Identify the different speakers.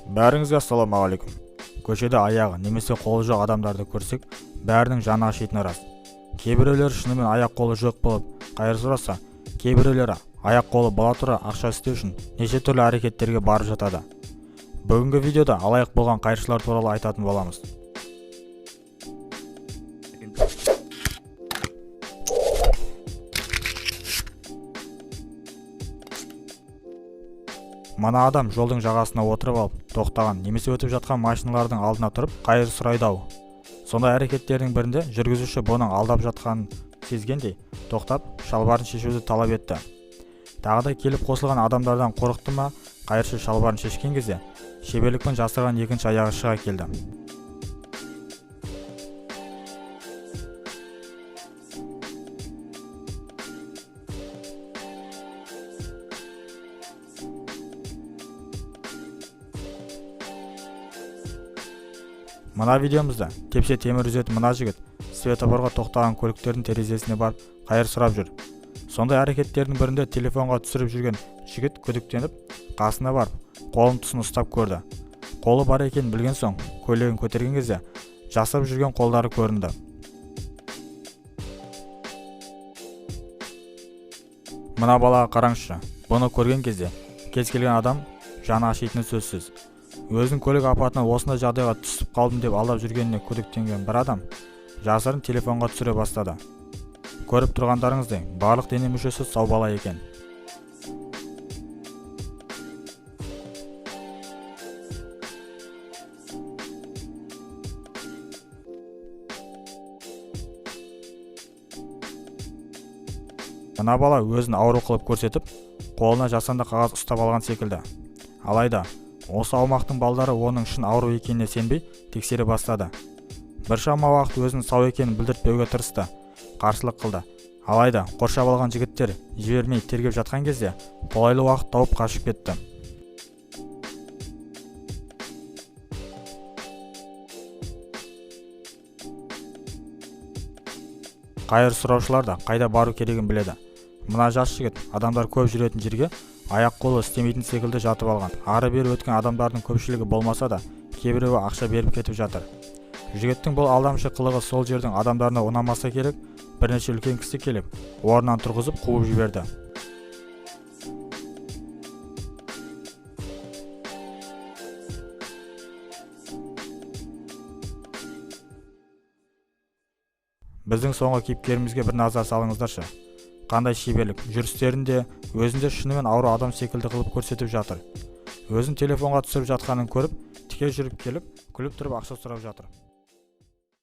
Speaker 1: Бәріңізге ассалаумағалейкум. Көшеде аяғы немесе қолы жоқ адамдарды көрсек, бәрінің жаны ашитыны рас. Кейбіреулері шынымен аяқ қолы жоқ болып қайыр сұраса, кейбіреулері аяқ қолы бола тұра ақша істеу үшін неше түрлі әрекеттерге барып жатады. Бүгінгі видеода алаяқ болған қайыршылар туралы айтатын боламыз. Мына адам жолдың жағасына отырып алып, тоқтаған немесе өтіп жатқан машиналардың алдына тұрып қайыр сұрайды-ау. Сондай әрекеттердің бірінде жүргізуші бұның алдап жатқанын сезгендей, тоқтап, шалбарын шешуді талап етті. Тағы да келіп қосылған адамдардан қорықты ма, қайыршы шалбарын шешкен кезде шеберлікпен жасырған екінші аяғы шыға келді. Мына видеомызда тепсе темір үзетін мына жігіт светофорға тоқтаған көліктердің терезесіне барып қайыр сұрап жүр. Сондай әрекеттердің бірінде телефонға түсіріп жүрген жігіт күдіктеніп, қасына барып, қолын тұсын ұстап көрді. Қолы бар екенін білген соң, көйлегін көтерген кезде жасырып жүрген қолдары көрінді. Мына балаға қараңызшы, бұны көрген кезде кез келген адам жаны ашитыны сөзсіз. Өзінің көлік апатынан осындай жағдайға түсіп қалдым деп алдап жүргеніне күдіктенген бір адам жасырын телефонға түсіре бастады. Көріп тұрғандарыңыздай, барлық дене мүшесі сау бала екен. Мына бала өзін ауру қылып көрсетіп, қолына жасанды қағаз ұстап алған секілді. Алайда осы аумақтың балдары оның шын ауру екеніне сенбей тексере бастады. Біршама уақыт өзінің сау екенін білдіртпеуге тырысты, қарсылық қылды. Алайда қоршап алған жігіттер жібермей тергеп жатқан кезде қолайлы уақыт тауып қашып кетті. Қайыр сұраушылар да қайда бару керегін біледі. Мына жас жігіт адамдар көп жүретін жерге аяқ қолы істемейтін секілді жатып алған. Ары-бері өткен адамдардың көпшілігі болмаса да, кейбіреуі ақша беріп кетіп жатыр. Жігіттің бұл алдамшы қылығы сол жердің адамдарына ұнамаса керек, бірнеше үлкен кісі келіп, орнынан тұрғызып қуып жіберді. Біздің соңғы кейіпкерімізге бір назар салыңыздаршы. Қандай шеберлік, жүрістерінде өзінде шынымен ауру адам секілді қылып көрсетіп жатыр. Өзін телефонға түсіріп жатқанын көріп, тіке жүріп келіп, күліп тұрып ақша сұрап жатыр.